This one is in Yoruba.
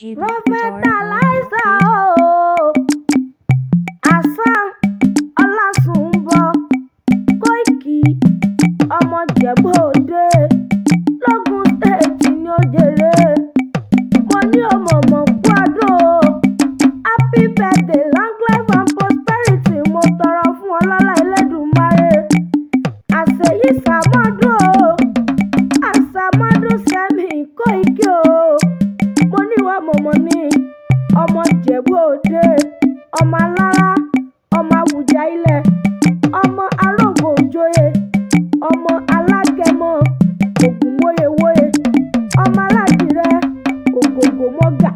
Prophet Elijah o, Hasan Ọlásùnbọ̀ Kóìkì, ọmọ Ìjẹ̀bú Òde lógùn State ní òjèrè. Mo ní ọmọ mọ̀ kú ọdún o. Happy birthday, long life and prosperity mo tọrọ fún ọlọ́lá Ẹlẹ́dùmarè. Àṣeyí sàmọ́dún o, àṣàmọ́dún sẹ́mi Kóìkì o. Mo ní ìwọ mọ̀mọ́ ní ọmọ Ìjẹ̀bú Òde, ọmọ alára, ọmọ àwùjá ilẹ̀, ọmọ arógo òjòyè, ọmọ alágẹmọ ògùnwóyewóye, ọmọ aládìrẹ ògògò mọ́gà.